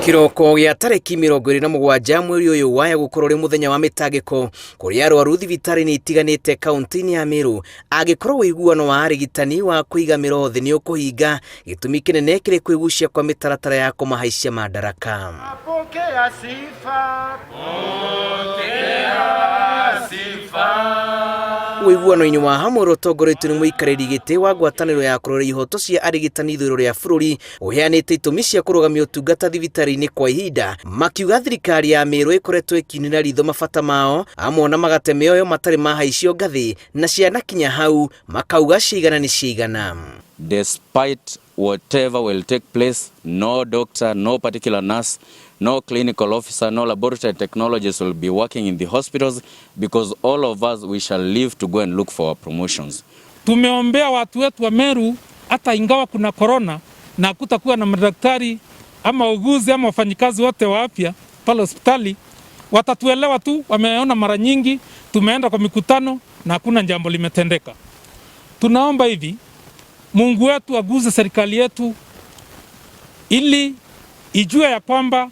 Kĩroko gĩa tarĩki 27 mweri ũyũ waya gũkorwo ũrĩ mũthenya wa mĩtangĩko kũrĩ arwaru thibitarĩ-inĩ itiganĩte kaunti-inĩ ya Meru angĩkorwo ũiguano wa arigitani wa kũiga mĩro thĩ nĩ ũkũhinga, gĩtũmi kĩnene kĩrĩ kwĩgucia kwa mĩtaratara ya kũmahaicia mandaraka. Pokea sifa, pokea sifa. Ũiguano-inĩ wa hamwe ũrĩa ũtongoretio nĩ mũikarĩri gĩtĩ wa ngwatanĩro ya kũrora ihoto cia arigitani ithũĩro rĩa bũrũri ũheanĩte itũmi cia kũrũgamia ũtungata thibitarĩ-inĩ kwa ihinda, makiuga thirikari ya Meru ĩkoretwo ĩkiunĩra ritho mabata mao, amwe ona magate mĩoyo matarĩ mahaicio ngathĩ na cianakinya hau makauga ciaigana nĩ ciaigana. Despite whatever will take place, no doctor, no particular nurse, no clinical officer, no laboratory technologists will be working in the hospitals because all of us, we shall leave to go and look for our promotions. Tumeombea watu wetu wa Meru, hata ingawa kuna korona na kutakuwa na madaktari ama wauguzi ama wafanyikazi wote wa afya pale hospitali, watatuelewa tu. Wameona mara nyingi tumeenda kwa mikutano na hakuna jambo limetendeka. Tunaomba hivi Mungu wetu aguze serikali yetu ili ijue ya kwamba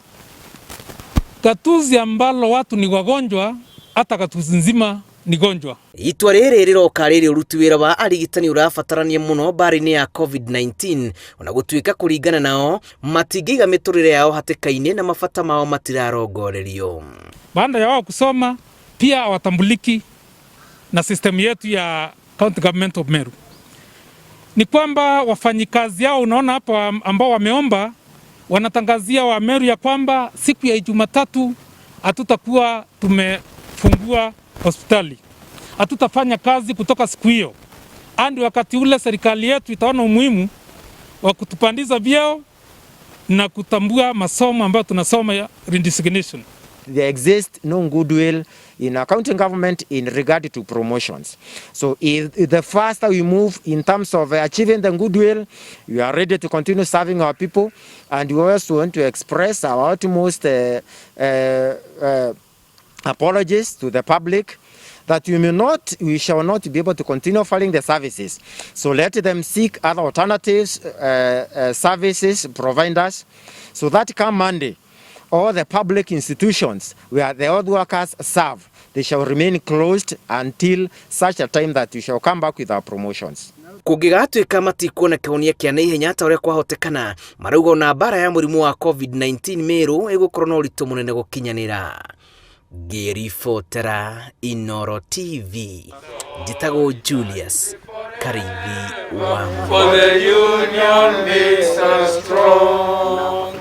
gatuzi ambalo watu ni wagonjwa, hata gatuzi nzima ni gonjwa. Itua rĩrĩ rĩroka rĩrĩ ũruti wĩra wa arigitani ũrabatarania mũno mbara-inĩ ya COVID-19 ona gũtuĩka kũringana nao matingĩiga mĩtũrĩre yao hatĩka-inĩ na mabata mao matirarongorerio. Baada ya wao kusoma pia hawatambuliki na system yetu ya County Government of Meru. Ni kwamba wafanyikazi hao unaona hapo ambao wameomba wanatangazia wa Meru ya kwamba siku ya Jumatatu hatutakuwa tumefungua hospitali, hatutafanya kazi kutoka siku hiyo hadi wakati ule serikali yetu itaona umuhimu wa kutupandiza vyeo na kutambua masomo ambayo tunasoma ya redesignation. There exists no goodwill in our county government in regard to promotions. So if the faster we move in terms of achieving the goodwill, we are ready to continue serving our people, and we also want to express our utmost apologies to the public that we may not, we shall not be able to continue offering the services. So let them seek other alternatives, services providers, so that come Monday, all the public institutions where the old workers serve, they shall remain closed until such a time that we shall come back with our promotions. Kũngĩgatuĩka matikuona kĩhonia kĩa naihenya ta ũrĩa kwahotekana, marauga ona mbara ya mũrimũ wa COVID-19 Meru ĩgũkorwo na ũritũ mũnene gũkinyanĩra. Ngĩribotera Inooro TV, njĩtagwo Julius Kariithi wa For the union makes us strong.